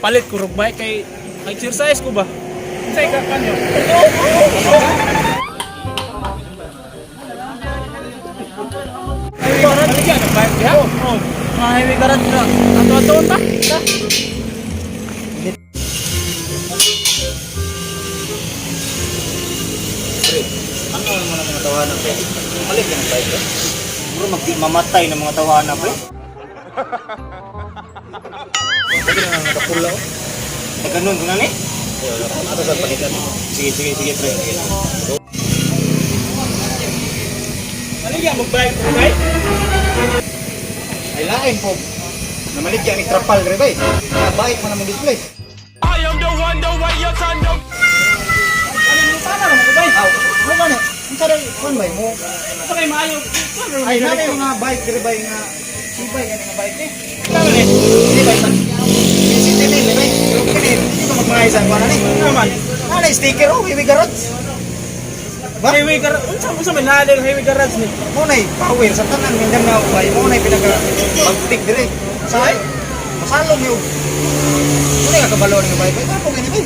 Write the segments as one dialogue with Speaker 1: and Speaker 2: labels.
Speaker 1: Palit ko rog bike kay exercise ko ba? Unsay ka kanyo? Ay, baligya ng bike diha? Oh.
Speaker 2: Mga highway garage na.
Speaker 1: Ato-atoon ta? Ta.
Speaker 2: Pre, ano ang mga mga tawanan, pre? Balik yan ang bike, pre. Bro, magdi mamatay ng mga tawanan, pre. Sige na nga nakapula, oh. Ay, ganun ko na ni? Ato sa palitan. Sige, sige, sige, pre. Sige.
Speaker 1: Baligya mo bike, bike.
Speaker 2: Ay, lain po. Namaligya ni Trapal, re, bay. Bike mo na mong display.
Speaker 1: I am the one, the way your son don't. Ano mo tama mo ko bike?
Speaker 2: Aw, ano ba na? Ang saray, kuwan bay mo?
Speaker 1: Sa kay maayo.
Speaker 2: Ay, nanay mga bike, re, bay, nga. Sibay, gani nga bike, eh.
Speaker 1: Tama ni.
Speaker 2: Hindi bay, 17 mil, eh, bay. Pero kini, hindi ko magmahal sa kuwan, ani.
Speaker 1: Naman.
Speaker 2: Ano, sticker, oh, hiwi garage. Ba?
Speaker 1: Highway garage. Unsa unsa may naadel highway garage ni?
Speaker 2: Mo na power sa tanan Mindanao bay mo na pinaka bagtik dire. Sa ay masalong yun. Mo na kabalo ni bay. Bay kapo gani bay.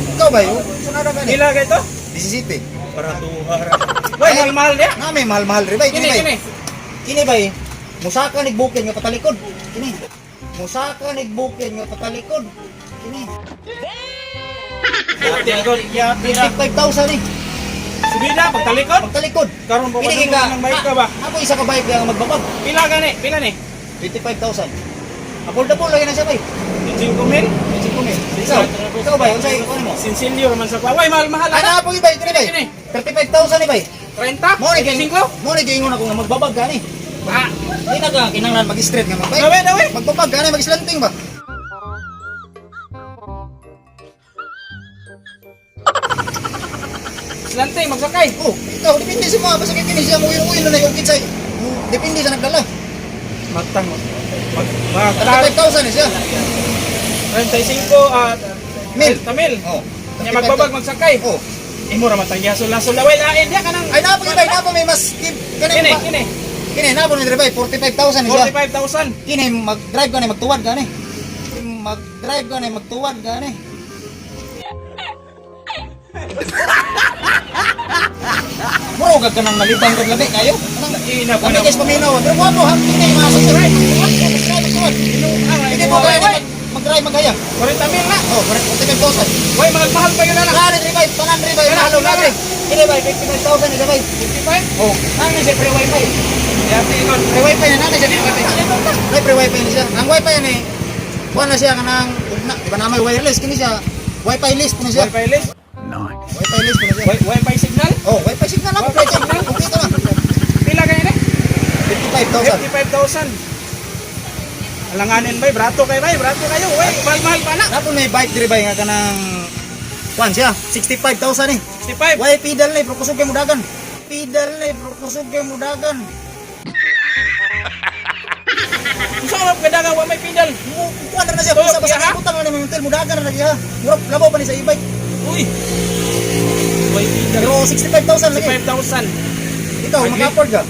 Speaker 2: Ikaw bay, oh, sunada ka ni.
Speaker 1: Pila kay to?
Speaker 2: 17.
Speaker 1: Para tuha ra. Way mahal-mahal dia.
Speaker 2: Na may mahal-mahal re bay.
Speaker 1: Kini
Speaker 2: Kini bay.
Speaker 1: kini.
Speaker 2: Kini bay. Musaka nig bukid nga patalikod. Kini. Musaka nig bukid nga patalikod. Kini.
Speaker 1: Ate ako, ya pila.
Speaker 2: 55,000 ni.
Speaker 1: Subida pagtalikod.
Speaker 2: Pagtalikod.
Speaker 1: Karon po
Speaker 2: Kini
Speaker 1: ka
Speaker 2: ka.
Speaker 1: ng bike ka ba?
Speaker 2: Ako isa ka bike nga magbabag.
Speaker 1: Pila gani? Pila ni?
Speaker 2: 25,000. Affordable lagi na siya bay.
Speaker 1: 5 mil.
Speaker 2: 25 mil. Ikaw, ikaw bay, unsay kuan mo?
Speaker 1: Sinsilyo man sa kwa. Way mahal-mahal
Speaker 2: Ay,
Speaker 1: ana.
Speaker 2: na po ibay, kini bay.
Speaker 1: Kini.
Speaker 2: 35,000 ni bay.
Speaker 1: 30?
Speaker 2: Mo ni kay
Speaker 1: 5?
Speaker 2: Mo ni giingon ako nga magbabag gani.
Speaker 1: Ah,
Speaker 2: Di na ka kinahanglan mag-straight nga magbay.
Speaker 1: Dawe, dawe.
Speaker 2: Magbabag gani, mag-slanting ba?
Speaker 1: Slanting magsakay.
Speaker 2: Oh, ikaw depende sa mga basta kay kini siya mo uwi na yung kitsay. Depende sa nagdala.
Speaker 1: Matang. Mag mag
Speaker 2: 35,000 ni siya.
Speaker 1: 35 ah
Speaker 2: Mil.
Speaker 1: Tamil.
Speaker 2: Oh.
Speaker 1: Nya magbabag magsakay.
Speaker 2: Oh.
Speaker 1: Imo ra man tang lasol laway lain dia kanang
Speaker 2: Ay na po ibay, na po may mas kini
Speaker 1: Kini,
Speaker 2: ba-
Speaker 1: kini.
Speaker 2: Kini na po ni bay 45,000 ni siya.
Speaker 1: 45,000.
Speaker 2: Kini mag-drive ka ni magtuwad ka ni. Mag-drive ka ni magtuwad ka ni. Muro ka nang nalibang kag labi kayo. Kanang
Speaker 1: Ina pa
Speaker 2: Kami guys paminaw. Pero guwapo ha kini mga sa drive. Magtuwad. Hindi mo kaya mag-drive maghayang.
Speaker 1: 40 mil na.
Speaker 2: Oh, 45,000.
Speaker 1: Way mahal-mahal pa yun na.
Speaker 2: Nari drive, tanan drive, mahalo na drive. Kini bay 55,000 ni bay.
Speaker 1: 55?
Speaker 2: Oh, nani siya free wifi.
Speaker 1: Yati ikon.
Speaker 2: Free wifi na nani siya free wifi. Nay free wifi na siya. Ang wifi ni kuan na siya kanang ugna, di ba na may wireless kini siya. Wifi list po na siya.
Speaker 1: Wi-Fi list?
Speaker 2: Wifi list po na siya.
Speaker 1: Wi-Fi signal?
Speaker 2: Oh, wifi signal na
Speaker 1: Wifi
Speaker 2: kompleto.
Speaker 1: signal?
Speaker 2: Kompleto na.
Speaker 1: Pila kayo ni?
Speaker 2: 55,000.
Speaker 1: 55,000. Alanganin bay, brato kay bay, brato kayo. Way, mahal-mahal pa na.
Speaker 2: Napo may bike diri bay nga kanang kuan siya, 65,000 ni.
Speaker 1: 65.
Speaker 2: Way pedal ni pero kusog kay mudagan. Pedal ni pero kusog kay mudagan.
Speaker 1: Unsa ka pagdagan wa may pedal?
Speaker 2: Mo kuan na siya basta basta
Speaker 1: Iya, ha?
Speaker 2: butang na ni mo mudagan na siya. Murag labaw pa ni sa e-bike.
Speaker 1: Uy. Way pedal.
Speaker 2: Pero 65,000 lagi.
Speaker 1: 65,000.
Speaker 2: Ikaw
Speaker 1: Lagi.
Speaker 2: maka-afford ka.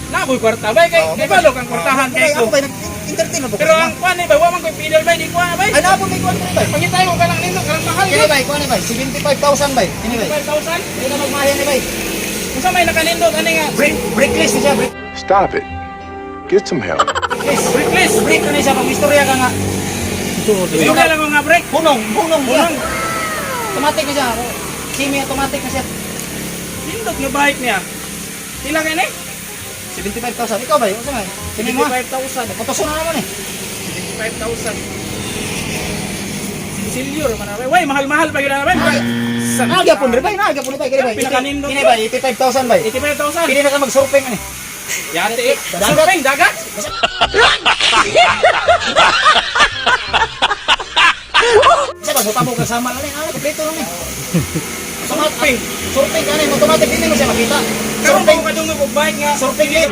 Speaker 1: Na ako'y kwarta bay kay
Speaker 2: Oh,
Speaker 1: kay balo kang kwartahan kay
Speaker 2: Ako
Speaker 1: ko.
Speaker 2: bay nag-entertain na po.
Speaker 1: Pero ang kuan ni bay, wa man ko'y pedal bay, di ko na bay.
Speaker 2: ay napo may kuan diri bay.
Speaker 1: Pangitay mo ka lang nindot, karang mahal
Speaker 2: Kini
Speaker 1: yun.
Speaker 2: bay, kuan ni bay, 75,000 bay. Kini bay.
Speaker 1: 5,000.
Speaker 2: Di na magmahiya ni bay.
Speaker 1: Unsa may nakanindot ani nga?
Speaker 2: Brake brakeless ni siya, brake.
Speaker 3: Stop it. Get some help.
Speaker 1: Brakeless.
Speaker 2: Brake na ni siya pag istorya ka nga.
Speaker 1: Hindi lang nga brake.
Speaker 2: Hunong, hunong,
Speaker 1: Hunong.
Speaker 2: hunong. Automatic na siya. Semi automatic na siya.
Speaker 1: Nindot nga bike niya. Pila kay ni?
Speaker 2: 75,000. Ikaw bay, unsa may? Sini mo.
Speaker 1: 75,000.
Speaker 2: Putoso na naman eh.
Speaker 1: 75,000. Sinsilyo man na bay. Way, mahal-mahal pa yun na bay.
Speaker 2: Naga pun rin bay, naga pun bay, kini bay.
Speaker 1: Pinakanindot.
Speaker 2: Kini bay, 85,000 bay.
Speaker 1: 85,000.
Speaker 2: Kini na ka mag-surfing ani.
Speaker 1: Yate. Eh.
Speaker 2: Dagat.
Speaker 1: Surfing, dagat.
Speaker 2: Sa pag mutamo ka sama na ni, ah, kompleto na ni. Surfing. Surfing ka ni, automatic din mo siya makita.
Speaker 1: Karon
Speaker 2: Surfing,
Speaker 1: mo kadungog og bike nga.
Speaker 2: surfing list.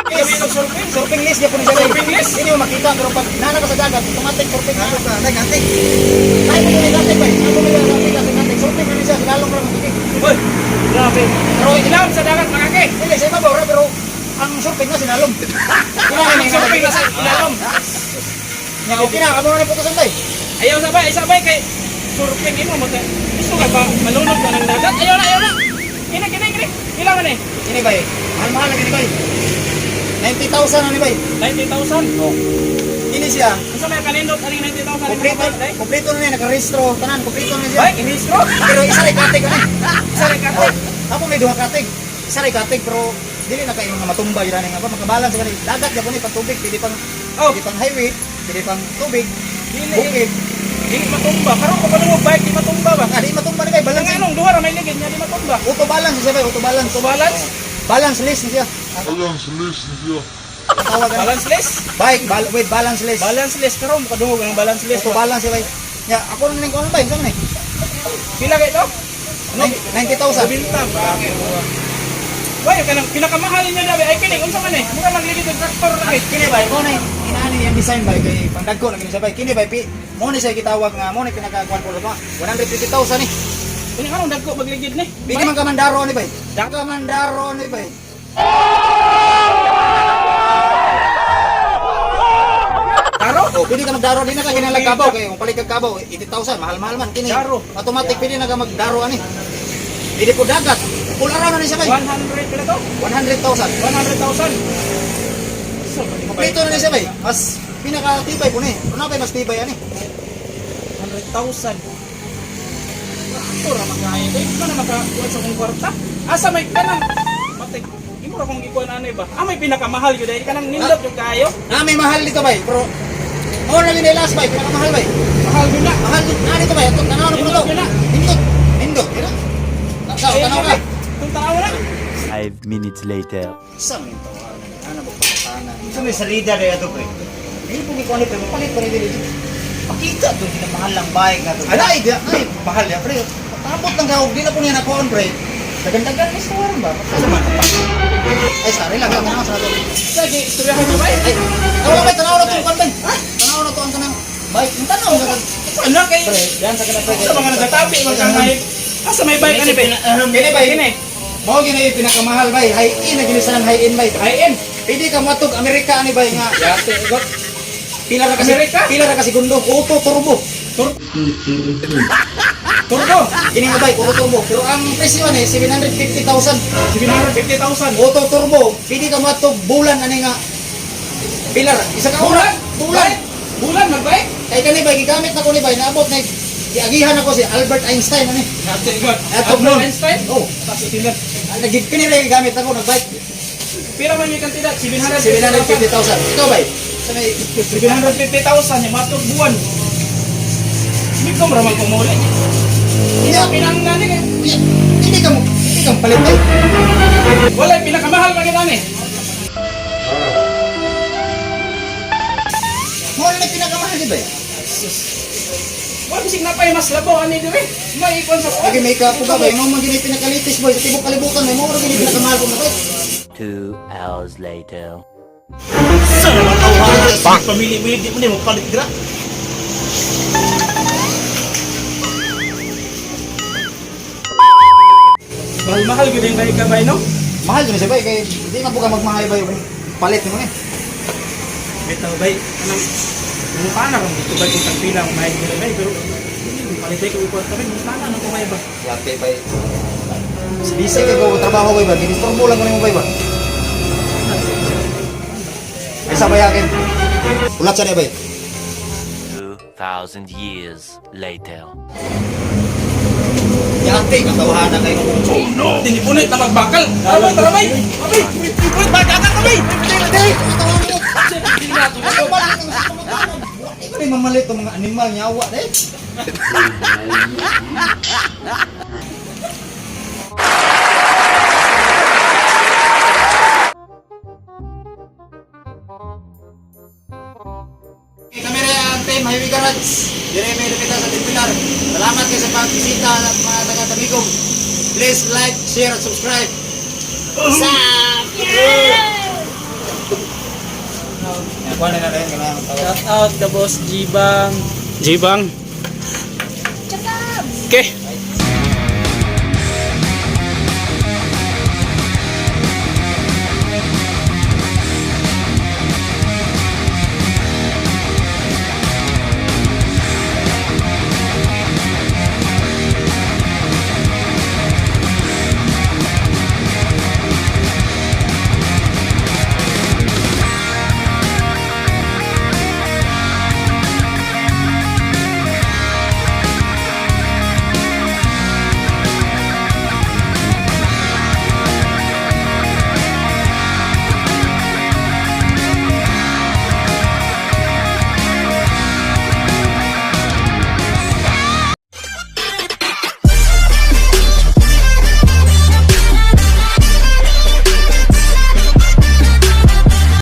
Speaker 1: Kami og surfing.
Speaker 2: Surfing list gyapon ni siya. bay.
Speaker 1: Surfing list?
Speaker 2: Hindi mo makita pero pag nana ka sa dagat, automatic surfing na. Ka, ganti. Ay mo ni ganti bay. Ako ni ganti kasi ganti. Surfing na ni siya, lalong ra magiging.
Speaker 1: Uy,
Speaker 2: Grabe. Pero
Speaker 1: ilawom sa dagat makake.
Speaker 2: Dili sa ibabaw ra pero ang surfing na sinalom.
Speaker 1: Ang surfing na sa ilalom.
Speaker 2: Nya okay na, amo na putusan, bay.
Speaker 1: Ayaw sa bay, isa bay kay surfing imo mo kay gusto ka ba malunod ka ng dagat? Ayaw na, ayaw na. Kini, kini, kini. Pila man eh?
Speaker 2: Kini, bay. Mahal-mahal na kini, bay. 90,000 na ni, bay.
Speaker 1: 90,000.
Speaker 2: Oh. Kini siya.
Speaker 1: Unsa may kanindot aning 90,000?
Speaker 2: Kompleto, kompleto na niya, nakarehistro, tanan, kompleto na siya.
Speaker 1: Bay, inistro.
Speaker 2: Pero isa rin katig, ano?
Speaker 1: Isa rin katig.
Speaker 2: Ako may duha katig. Isa rin katig, pero dili na kayo nga matumba yun nga ba makabalance ka ni dagat gyapon ni pantubig pwede pang
Speaker 1: Oh.
Speaker 2: pwede pang highway, pwede pang tubig,
Speaker 1: Dili,
Speaker 2: bukid.
Speaker 1: dili matumba. Karon ko pa bike di matumba ba?
Speaker 2: Ah, di matumba ni bay,
Speaker 1: Ang
Speaker 2: balance.
Speaker 1: anong duha ra may ligid niya di matumba.
Speaker 2: Auto balance siya bay, auto balance.
Speaker 1: Auto balance?
Speaker 2: Balance list na siya.
Speaker 3: Balance list niya.
Speaker 2: Tawag ano?
Speaker 1: Balance less?
Speaker 2: Bike with balance list.
Speaker 1: Balance less karon makadungog ang balance less.
Speaker 2: Auto balance siya bay. Ya, ako nang ko ano bay, saan ni?
Speaker 1: Pila kay to?
Speaker 2: 90,000.
Speaker 1: Binta ba? Way, kanang pinakamahal niya dabi ay kini unsa man eh? Mura magligid og traktor na kay.
Speaker 2: Kini bay, mo na inaani yung design bay kay pangdagko na kini siya bay. Kini bay pi mo ni siya gitawag nga mo ni pinakakuan ko ba? 150,000 ni.
Speaker 1: Kini karon dagko magligid ni.
Speaker 2: Pwede man ka mandaro ni bay. Ka mandaro ni bay.
Speaker 1: Taro?
Speaker 2: Oh, pwede ka magdaro di na ka kinahanglan kabaw kay kung palit kag kabaw 80,000, mahal-mahal man kini.
Speaker 1: Daro.
Speaker 2: Automatic pwede na ka magdaro ani. Pwede po dagat. Full around na ni siya bay.
Speaker 1: 100 pila to?
Speaker 2: 100,000.
Speaker 1: 100,000.
Speaker 2: Kompleto na ni siya bay. Mas pinakatibay po ni. Una bay mas tibay ani.
Speaker 1: 100,000. Traktor ra makahay. Di ko na makakuha sa kong kwarta. Asa may kanang Matik. Imo ra kong gikuan anay ba? Ah, may pinakamahal gyud dahil kanang nindot yung kayo.
Speaker 2: Na may mahal dito bay, pero mo na ni last bay, pinakamahal bay.
Speaker 1: Mahal gyud na.
Speaker 2: Mahal dito na dito bay, atong tanaw na po
Speaker 1: Nindot
Speaker 2: to.
Speaker 1: yun na.
Speaker 2: Nindot. Nindot, dira. Sa tanaw ka.
Speaker 1: Itong tanaw na.
Speaker 4: 5 minutes later.
Speaker 2: Sa man to, ana ba pangutana.
Speaker 5: Sa may salida na ito, pre.
Speaker 2: Dili po gikuan ni pre, palit pa ni dili.
Speaker 5: Pakita to, ginamahal lang bike na to.
Speaker 2: Ala, ay, ay, mahal ya pre. Tapot lang gawag, di na po niya nakuhaan pre. Dagandagan ni sa ba? Sa man. Ay, sorry lang, tanaw sa to.
Speaker 1: Sige, istoryahan niyo ba?
Speaker 2: Ay, tanaw na bay, tanaw na to ang kan bay. Tanaw na to ang kanang bike. Ang tanaw na to.
Speaker 1: Ano kay
Speaker 2: Pre, yan sa kanang pre.
Speaker 1: sa mga nagatabi man kang may Asa may bike ani ba?
Speaker 2: Kini bay,
Speaker 1: Kini.
Speaker 2: Mao gini yung pinakamahal bay, high in na ginisanan high in bay.
Speaker 1: High end.
Speaker 2: Pwede ka matug Amerika ani bay nga.
Speaker 1: Yate got.
Speaker 2: Pila ra kasi
Speaker 1: Amerika?
Speaker 2: pila ra kasi gundo auto turbo.
Speaker 1: Turbo.
Speaker 2: Kini nga bay, auto turbo. Pero ang presyo ani 750,000.
Speaker 1: 750,000.
Speaker 2: Auto turbo, pwede ka matug bulan ani nga. Pila ra isa ka
Speaker 1: Bulan?
Speaker 2: oras. Bulan.
Speaker 1: Bulan magbike?
Speaker 2: Kay kani bay gigamit na ko ni bay, naabot na giagihan ako si Albert Einstein ani.
Speaker 1: Yate got.
Speaker 2: Atog
Speaker 1: Albert
Speaker 2: nun.
Speaker 1: Einstein?
Speaker 2: Oh,
Speaker 1: Tapos itilan.
Speaker 2: nagig kini ra gigamit ako nagbike
Speaker 1: Pila man yung kantidad? 750,000.
Speaker 2: 750,000. Ikaw bay, sa may
Speaker 1: 750,000 yung matog buwan. Hindi ko maramang kumuli.
Speaker 2: Hindi,
Speaker 1: Pinangani kay
Speaker 2: hindi ka mo palit bay.
Speaker 1: Wala pinakamahal pa kita ni.
Speaker 2: Mo na pinakamahal di bay.
Speaker 1: Wala bisig na pa mas labaw ani dire. May ikon sa
Speaker 2: Lagi may kapuga bay, mo man gini pinakalitis boy sa tibok kalibutan may mo ra gini pinakamahal ko na bay.
Speaker 4: 2 hours later.
Speaker 5: Sa naman tawhan? Pamili-mili, di mo na mapalit dira.
Speaker 1: Mahal-mahal gyud yung bike ka bay no?
Speaker 2: Mahal jud siya bay kay di man po ka magmahal bay kung palit nimo ni.
Speaker 1: Bitaw bay kanang mukha na kung dito bay kung tagpila ang mahal gyud bay pero palitay ko ikot kami mukha na ko bay ba.
Speaker 2: Yate bay. Busy kay ko trabaho bay ba, ginistorbo lang ko nimo bay ba. Ay sabay akin. Ulat siya ni bay.
Speaker 4: 2,000 years later.
Speaker 2: Yate katawahan na kayo.
Speaker 1: Oh no. Tinipunit na magbakal. Tara bay, tara bay. Abay, punit ba ka bay.
Speaker 2: Dili, dili, katawahan mo. Ano ba lang ang Di ko ni mamalit ang mga animal nyawa eh. Okay, kami rin ang team Highway Garage. Dire may lupita sa Timpilar. Salamat kayo sa pagbisita at mga taga-Tamigong. Please like, share, at subscribe. Sa! Kuha na na rin, kailangan magtawag.
Speaker 1: Shout out the boss Jibang. Jibang. Okay.